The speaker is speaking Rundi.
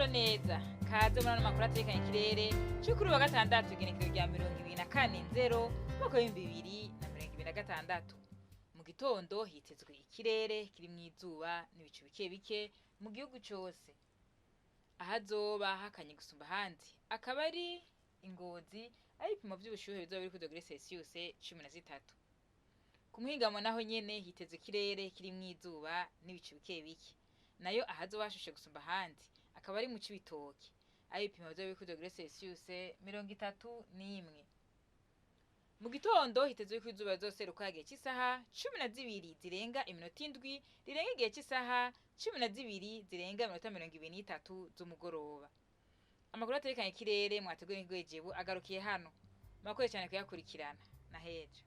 Amahoro neza, kaze muri ano makuru atekanye ikirere cyo kuri wa gatandatu, igenekerezo rya 24 nzero 2026. Mu gitondo hitezwe ikirere kirimwo izuba n'ibicu bike bike mu gihugu cose. Ahazoba hakanye gusumba ahandi akaba ari Ingozi, aho ibipimo vy'ubushuhe bizoba biri kuri dogere celsius 13. Ku muhingamo naho nyene hitezwe ikirere kirimwo izuba n'ibicu bike bike. Nayo ahazoba hashushe gusumba ahandi akaba ari mu Cibitoke, aho ibipimo bizoba biri kuri dogere celsius 31. Mu gitondo hitezwe ko izuba rizoseruka igihe c'isaha 12 zirenga iminota 7 rirenga igihe c'isaha 12 zirenga iminota 23 z'umugoroba. Amakuru aterekanye ikirere mwateguye n'igwejebu agarukiye hano. Murakoze cyane kuyakurikirana na hejo.